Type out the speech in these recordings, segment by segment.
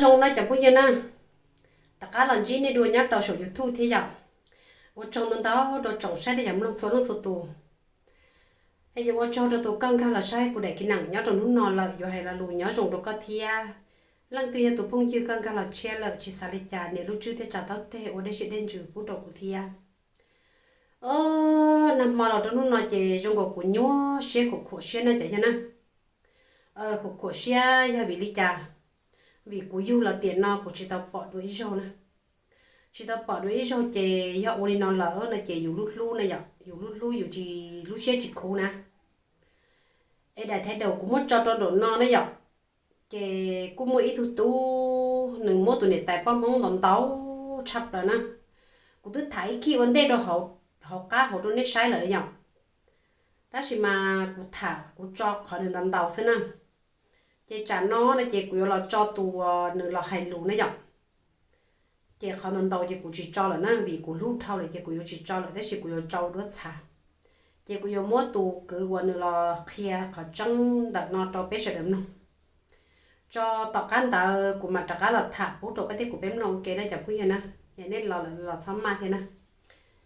Zoo no cov phooj ywg na, rov qab los ntsib nej dua nyob rau saum YouTube thiab yom. Ua tsaug ntau ntau rau tsoom saib thiab cov mloog txhua leej txhua tus. Es yuav ua tsaug rau tus koj nkag los saib kuv daim clip neem nyob rau hnub no lawm, yuav hais lo lus nyob zoo rau koj thiab. Leej twg yog tus phooj ywg koj nkag los tshiab lawm tsis xav li cas, nias lub tswb thiab tsa taub teg ua dej siab dej ntsws pub rau kuv thiab. Nag hmo los rau hnub no ces zoo nkaus kuv nyuaj siab khuam khuam siab na cov yawg na. Khuam khuam siab yog vim li cas? Vim kuv yug los tiam no kuv tsis tau pom dua ib zaug na. Tsis tau pom dua ib zaug ces yog ua li no lawm no ces yus lub hlub na yom, yus lub hlub yus tsis, lub siab tsis khuv na. Es daim thaiv daum kuv muab tso rau nraum no na yom, ces kuj muaj ib tug tub nws muab tus niam tais poj Hmoob ntau ntau tshaj plaws na. Kuv twb tham ib khib ua ntej rau hauv qab hauv rau nej saib lawm yom, tab sis mas kuv tham kuv tso qhov nws ntau ntau xwb na. Ces tsam no no ces kuv yuav los tso tus uas nws los hais lus na yom. Ces qhov ntau ntau ces kuv tsis tso lawm na, vim kuv hlub dhau lawm ces kuv yuav tsis tso lawm, tab sis kuv yuav tso ua duab txhav. Ces kuv yuav muab tus kwv uas nws los qhia qhov tseeb ntawm no rau peb sawv daws mloog. Tso tom qab ntawd kuv mam rov qab los tham pub rau koj thiab kuv peb mloog ua ke na cov phooj ywg na. Es nej los lawm los txhob maj thiab na.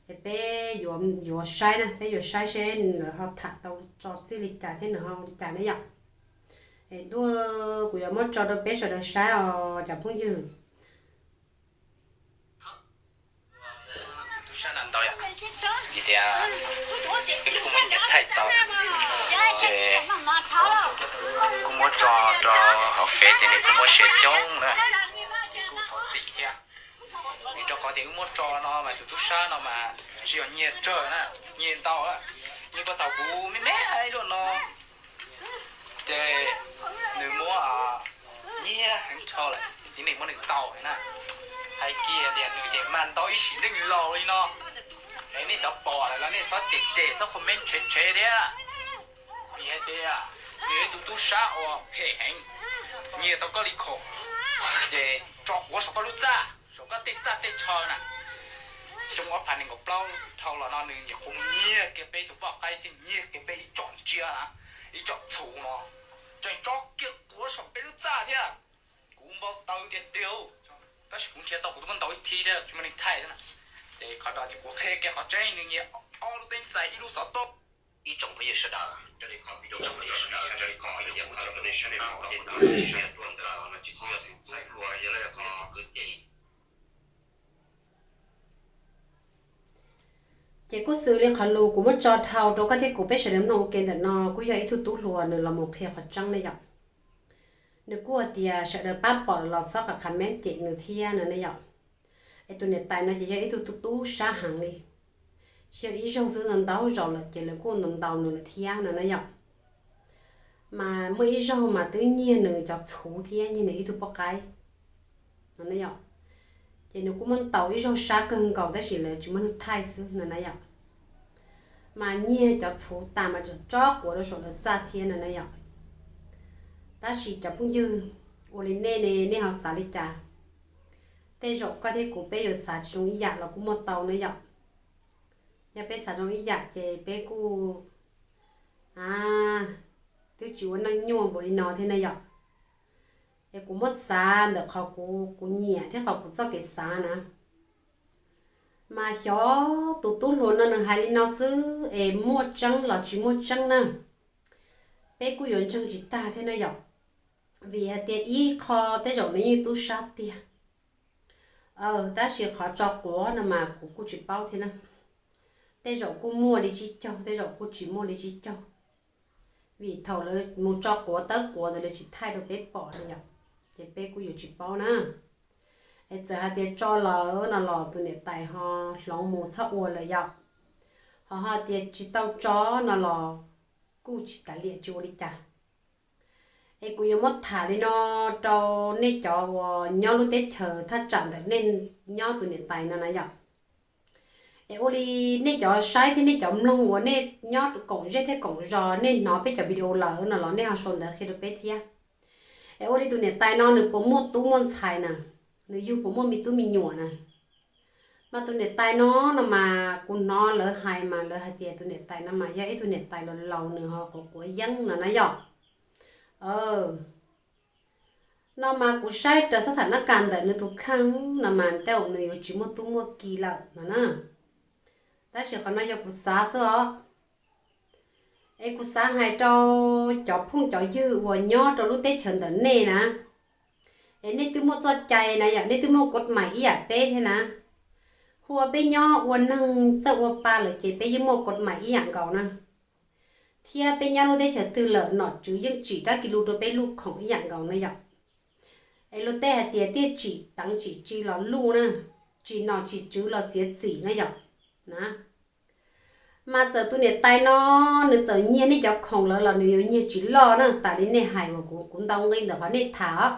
Es peb yuav saib na, peb yuav saib seb lawv ho tham tau tso txij li cas thiab nws ho ua li cas na yom. Es ntuj, kuv yuav muab tso rau peb sawv daws saib os cov phooj ywg. Tub sab ntau ntau yom, vim tias wb kuj muab nyiag thaij tau, ces kuj muab tso rau hauv Fev ces nws kuj muab share coob na, ces kuj thov txim thiab. Vim rau qhov tias wb muab tso no mas tus tub sab no mas tsis yog nyiag tsawg na, nyiag ntau, nyiag kuj tau kuv me me ib luaj no. Ces nws muab nyiag heev dhau lawm, tib neeg muab nws ntaus na. Hais kiag tias nws ces mag ntau ib sim neej laus li no. Es nej cov pom lawm los nej txhob cem cem, txhob comment tshev tshev thiab. Vim hais tias nws yog ib tug tub sab uas phem heev, nyiag tau koj li khoom, ces tso quav saum koj lub txaj, saum koj tej txaj tej chaw na. Xyoo ob phav nees nkaum plaub dhau los no nws nyuam qhuav mus nyiag kiag peb tus poj qaib thiab nyiag kiag peb ib tsom ntsia na, ib tsom txhuv no, tseem tso kiag quav saum peb lub txaj thiab. Kuv npau taws tiag tiag, tab sis kuv nrhiav tau kuv twb muab ntaus ib thib thiab tsis muaj neeg thaij thiab na. Ces qhov no ces kuv qhia kiag qhov tseeb, nws nyiag ob lub teeb xais ib lub xov tooj. Ib tsoom phooj ywg sawv daws, raws li qhov video no yog muaj cov donation nej pom ces kuv tsis yog tuaj ntawm no ces kuj yog xwm txheej dua yog lawv yog qhov kwv tij. Ces kuj xws li qhov lus kuv muab tso dhau rau koj thiab kuv peb sawv daws mloog ua ke ntawm no, kuj yog ib tug tub hluas nws los mus qhia qhov tseeb ne yom. Nws kuj hais tias sawv daws pab pom los txhob qhov comment cem nws thiab no ne yom. Es tus niam tais no ces yog ib tug tub tub sab heev li, tsis yog ib zaug xwb, ntau ntau zaus lawm ces lawv kuj ntaus ntaus nws lawm thiab no na yom. Mas muaj ib zaug mas twb nyiag nws cov txhuv thiab nyiag nws ib tug poj qaib no na yom. Ces nws kuj muab ntaus ib zaug sab kawg nkaus tab sis lawv tsis muaj neeg thaij xwb no na yom. Mas nyiag cov txhuv tas mas tseem tso quav rau saum lawv txaj thiab no na yom. Tab sis cov phooj ywg, ua li nej ne nej ho xav li cas? Tej zaum koj thiab kuv peb yuav xav tsis zoo ib yam los kuj muaj tau na yom. Yog peb xav zoo ib yam ces peb kuj a twb tsis ua neej nyuaj npaum li no thiab na yom. Es kuv muab xav ntawm qhov kuv, kuv nyiam thiab qhov kuv txoj kev xav na. Mas xyov tus tub hluas no nws hais li no xwb es muaj tseeb los tsis muaj tseeb na, peb kuj yuav ntseeg tsis tag thiab na yom. Vim hais tias ib qho tej zaum nws yeej tub sab tiag, tab sis qhov tso quav no mas kuv kuj tsis paub thiab na. Tej zaum kuj muaj li tsib caug, tej zaum kuj tsis muaj li tsib caug. Vim thaum lawv mus tso quav tawb quav ntawd lawv tsis thaij rau peb pom na yom, ces peb kuj yuav tsis paub na. Es txawm hais tias tso lawm no los tus niam tais ho hloov mus txhob ua lawm yom. Ho hais tias tsis tau tso no los kuj tsis kav liam tsis ua li cas. Es kuv yuav muab tham li no rau nej cov uas nyob lub teb chaws thaj tsam ntawm nej nyob tus niam tais no na yom. Es ua li nej cov saib thiab nej cov mloog uas nej nyob koom zej thiab koom zos nej hnov peb cov video lawm no los nej ho sau ntawv qhia rau peb thiab. Es ua li tus niam tais no nws puas muaj tub muaj ntxhais na, nws yug puas muaj me tub me nyuam na? Mas tus niam tais no no mas kuv hnov lawv hais mas lawv hais tias tus niam tais no mas yog ib tug niam tais laus laus nws ho quav quav yeeb no na yom. No mas kuv saib raws xab tham nab kas ntawm nws tus kheej no mas tej zaum nws yuav tsis muaj tub muaj ki lawm no na. Tab sis qhov no yog kuv xav xwb os. Es kuv xav hais rau cov phooj cov ywg uas nyob rau lub teb chaws ntawm nej na, es nej twb muaj txoj cai na yom, nej twb muaj kod mais ib yam peb thiab na. Hu ua peb nyob ua neeg txawj ua pa lawm ces peb yeej muaj kod mais ib yam nkaus na. Thiab peb nyob lub teb chaws twg lawm nom tswv yeej tsim rab kis lus rau peb lub khoom ib yam nkaus na yom. Es luag tej hais tias tiaj tsim teev tsim tsi los luj na, tsim nom tsim tswv los txiav txim na yom. Na, mas txawm tus niam tais no nws txawm nyiag nej cov khoom lawm los nws yuav nyiag tsis loj na, tas li nej hais uas kuv, kuv ntau nqi ntawm qhov nej tham os.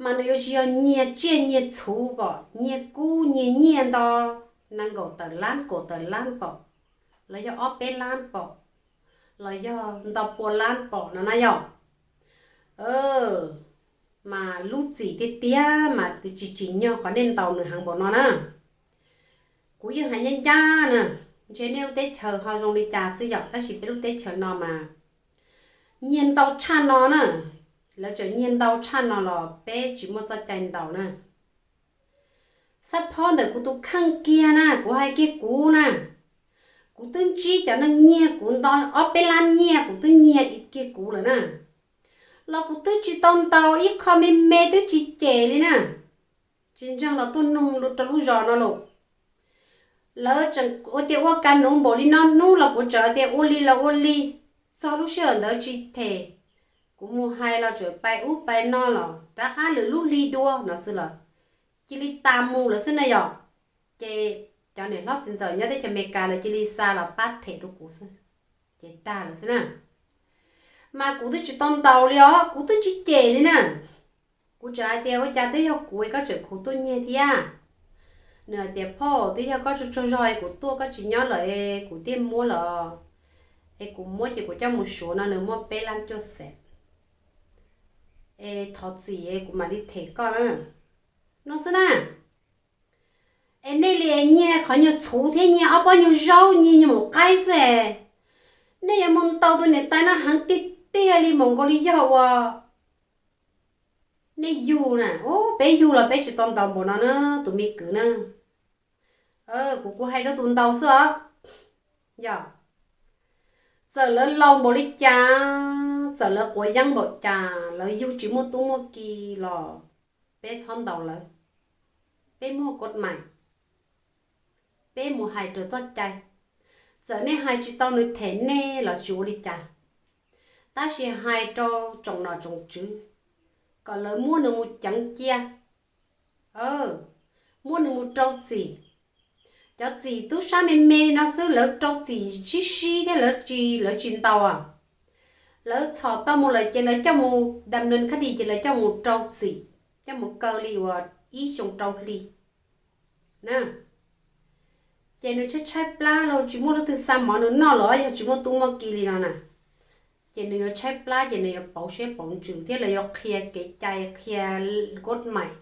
Mas nws yuav tsis yog nyiag tsiaj nyiag txhu pom, nyiag kub nyiag nyiaj nto nees nkaum tawm lab kaum tawm lab pom, los yog ob peb lab pom, los yog nto pua lab pom no na yom. Mas lub txim tiag tiag mas tsis tsim nyog qhov nej ntaus nws heev npaum no na. Kuv yeej hais ncaj ncaj na, ntshe nej lub teb chaws ho zoo li cas xwb yom, tab sis peb lub teb chaws no mas nyiag ntau tshaj no na. Lawv tseem nyiag ntau tshaj no los peb tsis muaj txoj cai ntaus na. Xab phob ntawm kuv tus kheej kiag na, kuv hais kiag kuv na, kuv twb ntsib cov neeg nyiag kuv nto ob peb lab nyiaj, kuv twb nyiag kiag kuv lawm na, los kuv twb tsis tau ntaus ib qho me me, twb tsis cem li na. Tsis ntseeg los tuaj noog rau lub zos no lauj. Lawv tseem ua tias ua ka nuv npaum li no hnub los kuv tseem tias ua li los ua li, txog lub sij hawm ntawd tsis them. Kuv mus hais los tseem pais ub pais no los rov qab lwm lub hli dua no xwb los cia li tas mus lawm xwb na yom. Ces cov niam hlob txiv ntxawm nyob teb chaws Amelikas lawv cia li xa los pab them rau kuv xwb, ces tag lawm xwb na. Mas kuv twb tsis tau ntaus li os, kuv twb tsis cem li na. Kuv tseem hais tias ua cas twb yog kuv es koj tseem khuv tuaj nyiag thiab. Nws hais tias phauj, twb yog koj tsaug tsaug zog es kuv tuaj, koj tsis nyob lawm es kuv thiaj muab los, es kuv muab ces kuv coj mus suav no nws muaj peb lab cuaj xees, es thov txim es kuv mam li them koj na, no xwb na. Es nej li nyiag qhov nyuag txhuv thiab nyiag ob pob nyuag zaub nyiag nyuag maum qaib xwb es, nej yuav mus ntaus tus niam tais no heev tiag tiag li npaum nkaus li yog uas nej yug na. Ub, peb yug los peb tsis tau ntaus npaum no na tus me kwv na. Kuv, kuv hais rau tus ntaus xwb os. Yog txawm lawv laus npaum li cas, txawm lawv quav yeeb npaum cas, lawv yug tsis muaj tub muaj ki los peb txhob ntaus lawv. Peb muaj kod mais, peb mus hais raws txoj cai. Txawm nej hais tsis tau nws them nej los tsis ua li cas, tab sis hais rau tsoom nom tsoom tswv kom lawv muab nws mus ceev cia, muab nws mus rau txim. Cov txim tub sab me me li no xwb lawv rau txim sib sib thiab lawv tsis, lawv tsis ntaus. Lawv txhom tau mus lawm ces lawv coj mus dam nws khab dis ces lawv coj mus rau txim, coj mus kaw li uas ib xyoo rau hli na. Ces nws tshaib tshaib plab los tsis muaj leej twg xa mov nws noj los yog tsis muaj tub muaj ki li no na, ces nws yuav tshaib plab ces nws yuav pauv siab pauv ntsws thiab lawv yuav qhia kev cai qhia kod mais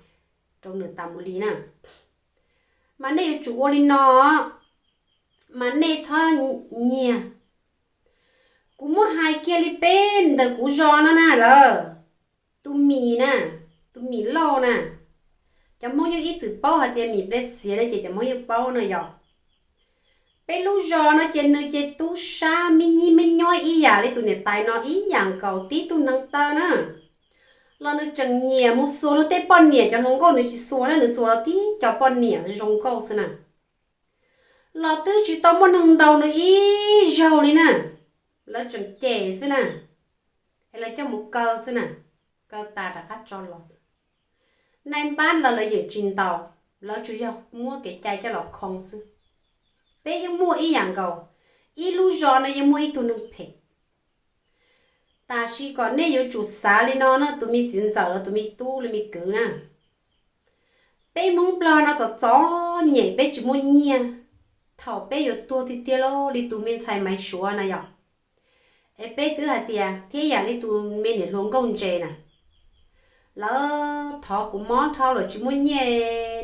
rau nws tas mus li na. Mas nej yuav tsum ua li no, mas nej txhob nyiag. Kuv muab hais kiag li peb ntawm kuv zos no na lawm, tus Mim na, tus Mim Lauj na, cov Hmoob yeej ib txwm paub hais tias Mim Ples Xiav ne ces cov Hmoob yeej paub na yog. Peb lub zos no ces nws ces tub sab me nyib me nyuab ib yam li tus niam tais no ib yam nkaus tib tug neeg taw na. Los nws tseem nyiam mus xuas luag tej poj niam cov hluas nkauj, nws tsis xuas na, nws xuas los tib co poj niam zoo nkauj xwb na. Los twb tsis tau muaj neeg ntaus nws ib zaug li na. Lawv tseem cem xwb na, es lawv coj mus kaw xwb na, kaw tas rov qab tso los xwb. Nai npab los lawv yeej tsis ntaus, lawv tsuas yog muab kev cai coj los khoo xwb. Peb yeej muaj ib yam nkaus, ib lub zos no yeej muaj ib tug neeg phem. Tab sis kom nej yuav tsum xav li no na tus me txiv ntxawm los tus me tub los me kwv na. Peb Hmoob Nplog no txom txom nyem peb tsis muaj nyiaj, thaum peb yuav tuag tiag tiag li tus me ntxhais Maiv Suav na yom. Es peb twb hais tias thiab yam li tus me niam hluas nkauj ntses na, lawv thov kuv mob dhau lawm tsis muaj nyiaj,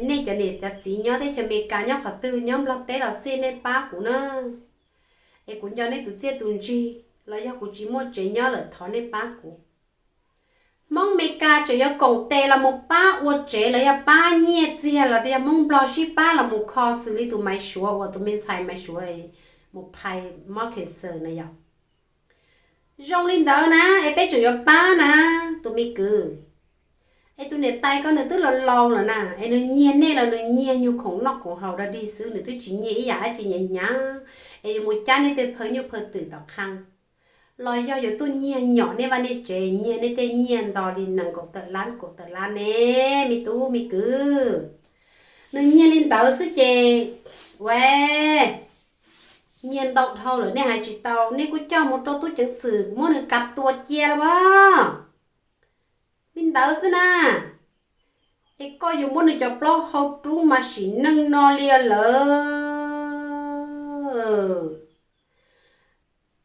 nej cov niam cov txiv nyob teb chaws Amelikas nyob qhov twg nyob Nplog teb los xij nej pab kuv na. Es kuv nco nej tus txiaj tus ntsig los yog kuv tsis muaj tsev nyob lawm thov nej pab kuv. Hmoob Meskas tseem yuav koom tes los mus pab ua tsev los yog pab nyiaj txiag los yog Hmoob Nplog sib pab los mus kho xws li tus Maiv Suav uas tus me ntxhais Maiv Suav mus phais mob cancer na yom. Zoo li ntawd na, es peb tseem yuav pab na, tus me kwv. Es tus niam tais koj nws twb laus laus lawm na, es nws nyiag nej los nws nyiag nyuag khoom noj khoom haus dog dig xwb, nws twb tsis nyiag ib yam dab tsi hnyav hnyav, es yuav mus cab nej tej phaj nyuj phaj twm tom qab, los yog yuav tuaj nyiag nyom nej vaj nej tsev, nyiag nej tej nyiaj nto li nees nkaum tawm lab kaum tawm lab ne, me tub me kwv. Nws nyiag li ntawd xwb ces, ua, nyiag ntau dhau lawm nej hais tsis tau, nej kuj coj mus rau tub ceev xwm muab nws kav tua cia los as. Li ntawd xwb na, es koj yuav muab nws cov plaub hau rub mas sim neej no li lawm.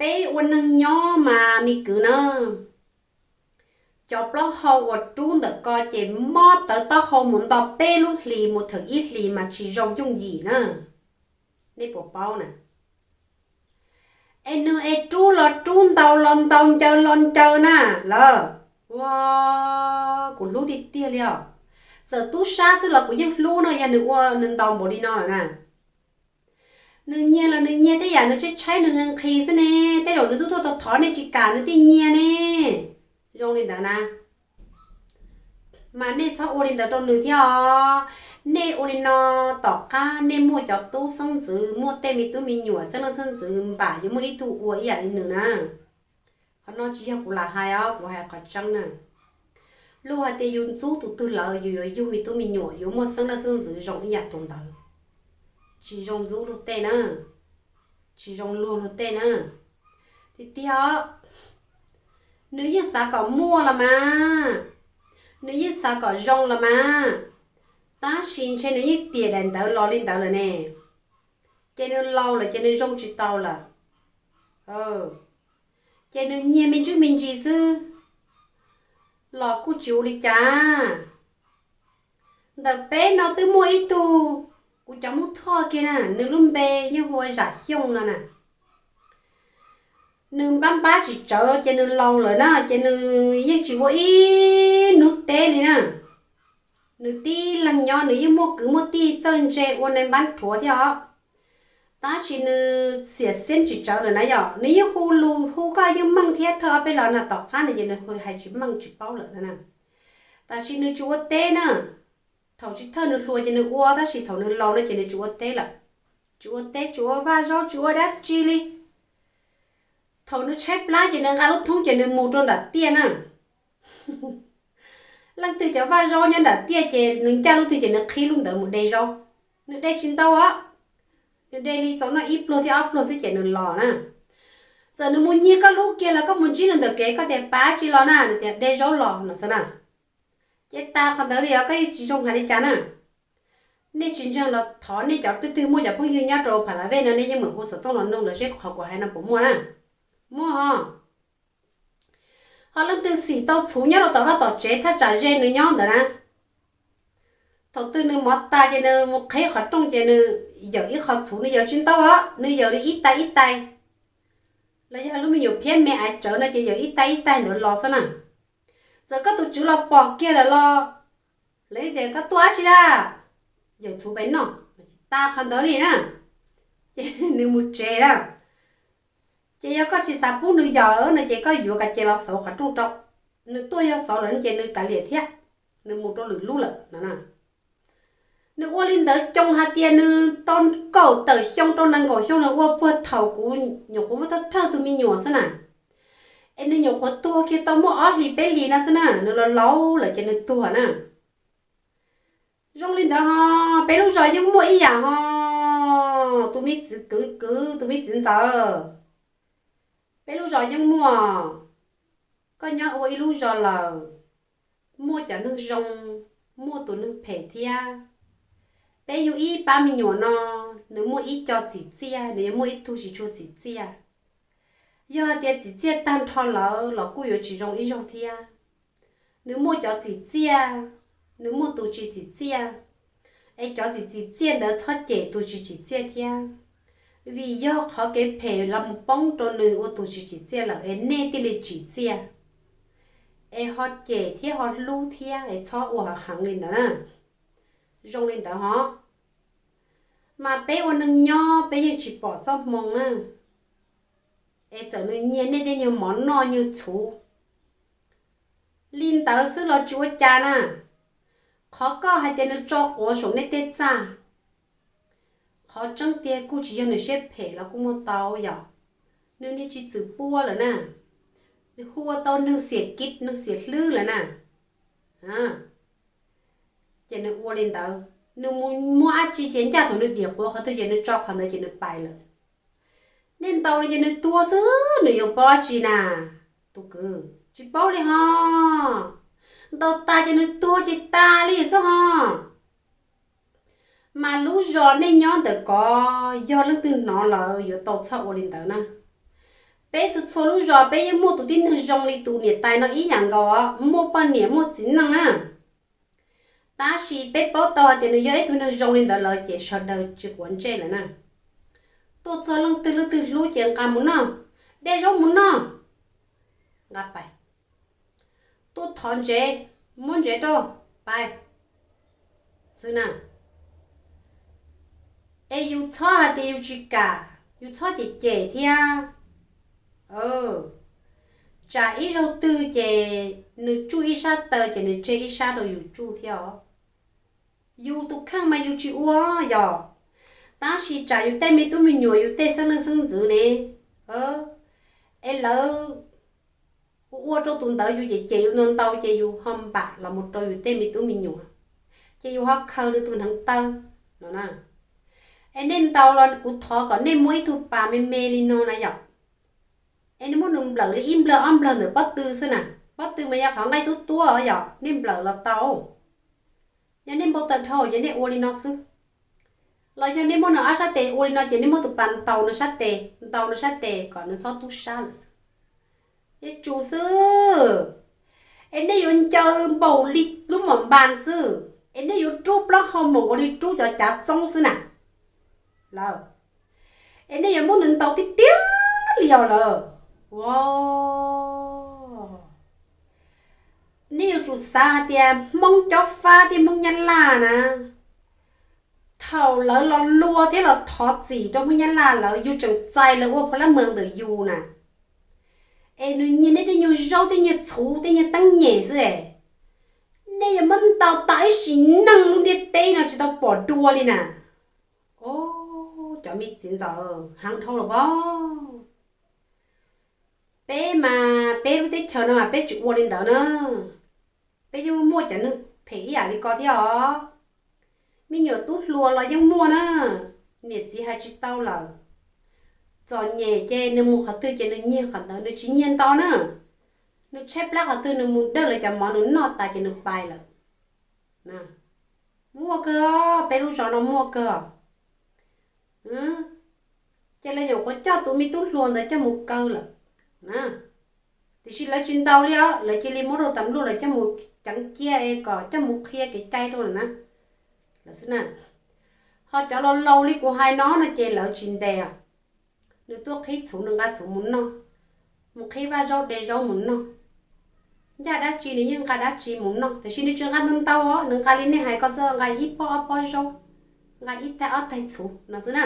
Peb ua neeg nyob mas me kwv na, cov plaub hau uas rub ntawm ko ces mob tawv taub hau mus nto peb lub hlis mus thawm ib hlis mas tsis zoo yooj yim na. Nej puas paub na? Es nws es rub los rub, ntau los ntau, ncaws los ncaws na lawm. Ua, kuv hlub tiag tiag li os. Txawm tub sab xwb los kuv yeej hlub no, yog nws ua nws ntau npaum li no lawm na. Nws nyiag los nws nyiag tej yam nws tshaib tshaib nws nqhis xwb ne, tej zaum nws twb tuaj thov nej tsis kam nws thiaj nyiag ne. Zoo li ntawd na, mas nej txhob ua li ntawd rau nws thiab os. Nej ua li no, tom qab nej muaj cov tub xeeb ntxwv, muaj tej me tub me nyuam xeeb leej xeeb ntxwv, npam yuav muaj ib tug ua ib yam li nws na. Qhov no tsis yog kuv lam hais os, kuv hais qhov tseeb na. Luag hais tias yus ntxub tus twg lawm yus yuav yug me tub me nyuam, yuav muaj xeeb leej xeeb ntxwv zoo ib yam tus ntawd. Tsis zoo ntxub luag tej na, tsis zoo luag luag tej na. Tiag tiag os, nws yeej xav kom muaj los mas, nws yeej xav kom zoo los mas, tab sis ntshe nws yeej tiam daim ntawd los li ntawd lawm ne. Ces nws laus lawm ces nws zoo tsis tau lawm. Ces nws nyiag me ntsis me ntsis xwb los kuj tsis ua li cas. Ntawm peb no twb muaj ib tug, kuv cov Hmoob Thoj kiag na, nws lub npe yeej hu ua Zam Xyooj no na. Nws npab npab tsis tsawv ces nws laus lawm na, ces nws yeej tsis ua ib hnub teb li na. Nws tib leeg nyob nws yeej muaj kwv muaj tij txawj ntse ua nai npab rhuav thiab os. Tab sis nws xiam xiab tsis tsawv lawm na yom, nws yeej hu lus hu koj yeej meej thiab, thawj ob peb los no tom qab no ces nws hais tsis meej tsis paub lawm na. Tab sis nws tsis ua teb na. Thaum tsis thawj nws hluas ces nws ua, tab sis thaum nws laus no ces nws tsis ua teb lawm. Tsis ua teb, tsis ua vaj zaub, tsis ua dab tsi li. Thaum nws tshaib plab ces nws nqa lub thoob ces nws mus rau nram tiaj na. Leej twg cov vaj zaub nyob nram tiaj ces nws ncaj lub twg ces nws qhib lub ntawd mus de zaub. Nws de tsis ntau os, nws de li txaus noj ib pluag thiab ob pluag xwb ces nws los na. Txawm nws mus nyiag koj lub kiag los koj mus ntsib nws ntawm kev koj tias pab tsis los na, nws tias de zaub los no xwb na. Ces tas qhov ntawd li os, koj yeej tsis zoo hais li cas na. Nej tsis ntseeg los thov nej cov twg twg muaj cov phooj ywg nyob rau Pha La Vej no nej yeej meem hu xov tooj los nug lawv seb qhov kuv hais no puas muaj na. Muaj ho. Ho leej twg xim tau txhuv nyob rau tom vaj tom tsev thaj tsam ze nws nyob ntawd na, thaum twg nws mov tas ces nws mus qheb qhov rooj ces nws yawm ib qho txhuv, nws yawm tsis ntau os, nws yawm li ib tais ib tais, los yog lub me nyuam phiab me aiv tsawv no ces yawm ib tais ib tais ntawd los xwb na. Txawm koj tus tswv los pom kiag lawm los lawv tias koj tuaj dab tsi laj, yawm txhuv pais noj, tas qhov ntawd li na, ces nws mus tsev na. Ces yog koj tsis xav pub nws yawm no ces koj yuav kav ces los xauv qhov rooj rau. Nws tuaj yog xauv lawm ces nws kav liam thiab, nws mus rau lwm lub lawm no. Nws ua li ntawd coo hais tias nws tau kaum tawm xyoo rau nees nkaum xyoo nws ua puag thaum kuv nyuam qhuav muaj thawj thawj tus me nyuam xwb na. Es nws nyuam qhuav tuag kiag tau muaj ob hlis peb hlis no xwb na, nws los laus lawm ces nws tuag na. Zoo li ntawd ho, peb lub zos yeej muaj ib yam ho, tus me txiv kwv kwv, tus me txiv ntxawm, peb lub zos yeej muaj. Koj nyob ua ib lub zos lawm, muaj cov neeg zoo, muaj tus neeg phem thiab. Peb yug ib pab me nyuam no, nws muaj ib co txim txiaj, nws yuav muaj ib tug tsis tshua txim txiaj. Yog hais tias txim txiaj tag nrho lawm los kuj yuav tsis zoo ib zaug thiab. Nws muaj cov txim txiaj, nws muaj tus tsis txim txiaj, es cov tsis txim txiaj ntawd txhob cem tus tsis txim txiaj thiab. Vim yog qhov kev phem los mus poob rau nws ua tus tsis txim txiaj lawm es nej thiaj li txim txiaj. es ho cem thiab ho hlub thiab es txhob ua heev li ntawd na. Zoo li ntawd hov, mas peb ua neeg nyob peb yeej tsis pom txoj hmoo na, es txawm nws nyiag nej tej nyuag mov noj nyuag txhuv li ntawd xwb los tsis ua cas na. Qhov koj hais tias nws tso quav saum nej tej txaj, qhov tseeb tiag kuj tsis yog nws siab phem los kuj muaj tau yom, nws niag tsis txwm puab lawm na, nws hu ua tau neeg xiam kiv neeg xiam hlwb lawm na. Ces nws ua li ntawd, nws mus muaj dab tsi ces ncaj thaum nws diam quav qhov twg ces nws tso qhov ntawd ces nws pais lawm. Nej ntaus nws ces nws tuag xwb, nws yuav paub dab tsi na? Tus kwv tsis paub li ho. Ntaus tas ces nws tuag ces tas li xwb ho. Mas lub zos nej nyob ntawm ko, yog leej twg hnov lawm yuav tau txhob ua li ntawd na. Peb txhua txhua lub zos peb yeej muaj tus tib neeg zoo li tus niam tais no ib yam nkaus, muaj poj niam muaj txiv neej na. Tab sis peb paub tau hais tias nws yog ib tug neeg zoo li ntawd lawm ces sawv daws tsis quav ntsej lawm na. Tuaj txog leej twg leej twg hlub ces nqa mus noj, de zaub mus noj, nqa pais. Tuaj thov ntsev, muab ntsev rau, pais xwb na. Es yus txhob hais tias yus tsis kam, yus txhob cem cem thiab. Tsam ib zaug twg ces nws tsuj ib sab taw ces nws tseg ib sab rau yus tsuj thiab os. Yus tus kheej mas yus tsis ua yom, tab sis tsam yus tej me tub me nyuam yus tej xeeb leej xeeb ntxwv ne, es lawv ua ua rau tus ntawd yus cem cem yus ntau ntau ces yus ho npam los mus rau yus tej me tub me nyuam, ces yus ho khaws nws tus hneev taw no na. Es nej ntaus los kuv thov kom nej muab ib tug pas me me li no na yom, es nej muab nws nplawm li ib nplawg ob nplawg ntawm pob tw xwb na. Pob tw mas yog qhov nqaij tuab tuab yom, nej nplawm los tau. Yog nej npau taws dhau ces nej ua li no xwb. Los yog nej muab nws ob sab tes ua li no ces nej muab tus pas ntaus nws sab tes, ntaus nws sab tes kom nws txhob tub sab lawm xwb. Yuav tsum xwb. Es nej yuav ncaws npaum li lub mom npas xwb, es nej yuav rub plaub hau npaum nkaus li rub cov cav txoob xwb na. Lawm, es nej yuav muab nws ntaus tiag tiag li os lawm. Ua, nej yuav tsum xav hais tias Hmoob Cob Fab thiab Hmoob Nyab Laj na, thaum lawv los luag thiab los thov txim rau Hmoob Nyab Laj lawm yus tseem txais lawv ua pha lab mees ntawm yus na. Es nws nyiag nej tej nyuag zaub tej nyuag txhuv tej nyuag teeb nyem xwb es, nej yuav muab ntaus tas ib sim neej lub ntiaj teb no tsis tau pom dua li na. Os, cov me txiv ntxawm heev dhau lawm pob. Peb mas peb lub teb chaws no mas peb tsis ua li ntawd na. Peb yeej muaj cov neeg phem ib yam li ko thiab os. Me nyuam tub hluas los yeej muaj na. Niam txiv hais tsis tau lawm. Txom nyem ces nws mus qhov twg ces nws nyiag qhov ntawd, nws tsis nyiag ntau na. Nws tshaib plab qhov twg nws mus dawj lawv cov mov nws noj tas ces nws pais lawm. Muaj kawg, peb lub zos no muaj kawg. Ces lawv nyuam qhuav coj tus me tub hluas ntawd coj mus kaw lawm na. Tiam sis lawv tsis ntaus li os, lawv cia li muab rau tas npluaj lawv coj mus ceev cia es kom coj mus qhia kev cai rau lawm na. Lawv xwb na. Ho cov laus laus li kuv hais no no ces lawv tsis ntes os. Nws tuaj qhib txhuv nws nqa txhuv mus noj, mus qhib vaj zaub de zaub mus noj. Ncaj dab tsi nws yeej nqa dab tsi mus noj, tiam sis nws tsis nqa ntau ntau os, nws nqa li nej hais ko xwb, nqa ib pob ob pob zaub, nqa ib taig ob taig txhuv no xwb na.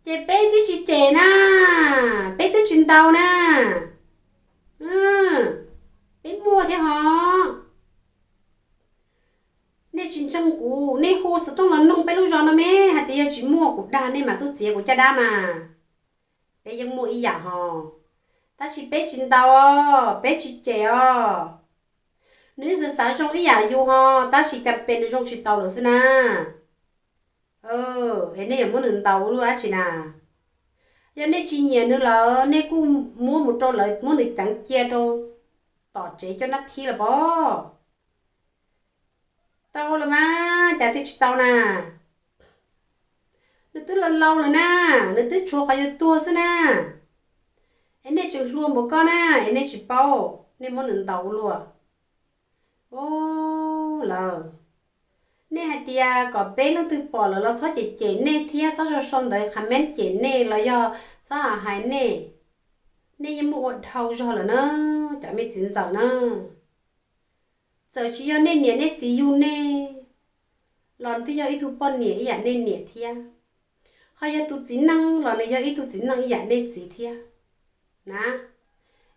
Ces peb twb tsis cem na, peb twb tsis ntaus na, peb muaj thiab hos. Nej tsis ntseeg kuv, nej hu xov tooj los noog peb lub zos no me, hais tias yog tsis muaj kuv dag nej mas tub txiav kuv caj dab mas. Peb yeej muaj ib yam hos, tab sis peb tsis ntaus os, peb tsis cem os. Nws ib txwm xav zoo ib yam yus hos, tab sis cas pes nws zoo tsis tau lawm xwb na. Es nej yuav muab nws ntaus ua luaj dab tsi na? Yog nej tsis nyiam nws lawm, nej kuj muab mus rau lawv muab nws ceev cia rau tom tsev coj nab thib los pob. Tau los mas, cas twb tsis tau na. Nws twb laus laus lawm na, nws twb tshuav qhov yuav tuag xwb na. Es nej tseem hluas npaum ko na, es nej tsis paub, nej muab nws ntaus ua luaj. Lawm, nej hais tias kom peb leej twg pom lawm los txhob cem cem nej thiab txhob sau sau ntawv comment cem nej los yog txhob hais nej. Nej yeej muaj ua dhau zog lawm na. cov me txiv ntxawm na, txawm tsis yog nej niam nej txiv yug nej los nws twb yog ib tug poj niam ib yam nej niam thiab, ho yog tus txiv neej los nws yog ib tug txiv neej ib yam nej txiv thiab na.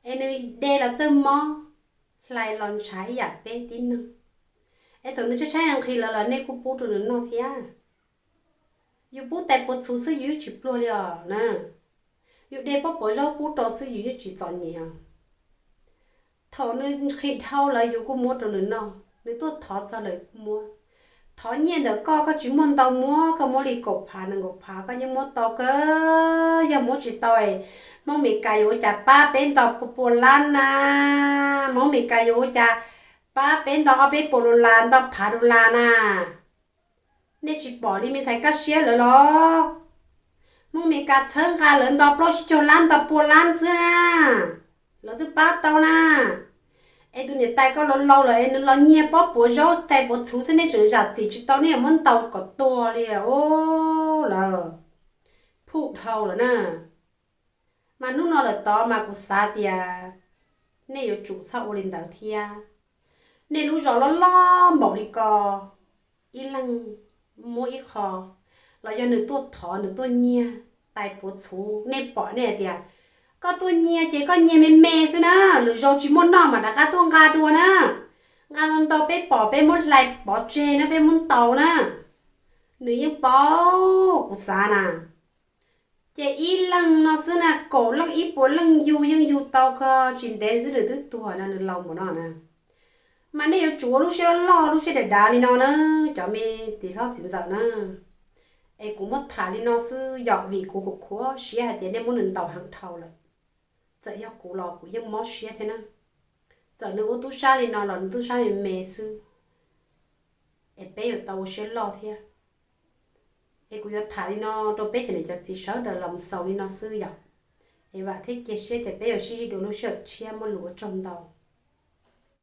Es nws de los txawj mob, hlais los ntshav ib yam peb tib neeg. Es thaum nws tshaib tshaib nqhis lawv los nej kuj pub rau nws noj thiab. Yus pub tais puav txhuv xwb yus yeej tsis pluag li os na. Yus de pob puav zaub pub rau xwb yus yeej tsis txom nyem os. Thaum nws nqhis dhau lawm yus kuj muab rau nws noj, nws tuaj thov txog lawm kuj muab. Thov nyiaj ntawm koj, koj tsis muaj ntau muab, koj muab li kaum phav nees nkaum phav koj yeej muab tau kawg. Yog muab tsis tau es Hmoob Mes Kas yuav ua cas pab peb nto pua pua lab na? Hmoob Mes Kas yuav ua cas pab peb nto ob peb puas dollar, nto phav dollar na? Nej tsis pom li me ntxhais kaj siab lawv los? Hmoob Mes Kas txhawb nqa lawv nto plaub tsib caug lab nto pua lab xwb na, lawv twb pab tau na. Es tus niam tais koj laus laus lawm es nws los nyiag pob puav zaub tais puav txhuv xwb nej tseem zam txim tsis tau, nej yuav muab ntaus kom tuag li os lawm. Phum dhau lawm na. Mas hnub no lawm tod mas kuv xav tias nej yuav tsum txhob ua li ntawd thiab. Nej lub zos loj loj npaum li ko, ib leeg muab ib qho, los yog nws tuaj thov nws tuaj nyiag tais puav txhuv, nej pom nej hais tias koj tuaj nyiag ces koj nyiag me me xwb na, lwm zaus tsis muaj noj mas rov qab tuaj nqa dua na. Nqa ntau ntau peb pom peb muab hlais pov tseg na, peb muab ntaus na. Nws yeej paub kuv xav na. Ces ib leeg no xwb na, kaum leej ib puas leej yug yeej yug tau kawg, tsis ntev xwb nws twb tuag no, nws laus npaum no na. Mas nej yuav tsum ua lub siab loj loj lub siab dav dav li no na, cov me txiv hlob txiv ntxawm na. Es kuv muab tham li no xwb yom, vim kuv kuv khuv siab hais tias nej muab nws ntaus heev dhau lawm. Txawm yog kuv los kuv yeej mob siab thiab na. Txawm nws ua tub sab li no los nws tub sab me me xwb, es peb yuav tau ua siab loj thiab. Es kuv yuav tham li no rau peb cov niam cov txiv sawv daws los xaus li no xwb yom. Es vam thiab cia siab tias peb yuav sib ntsib dua lub sij hawm tshiab, muaj lus ua tsaug ntau.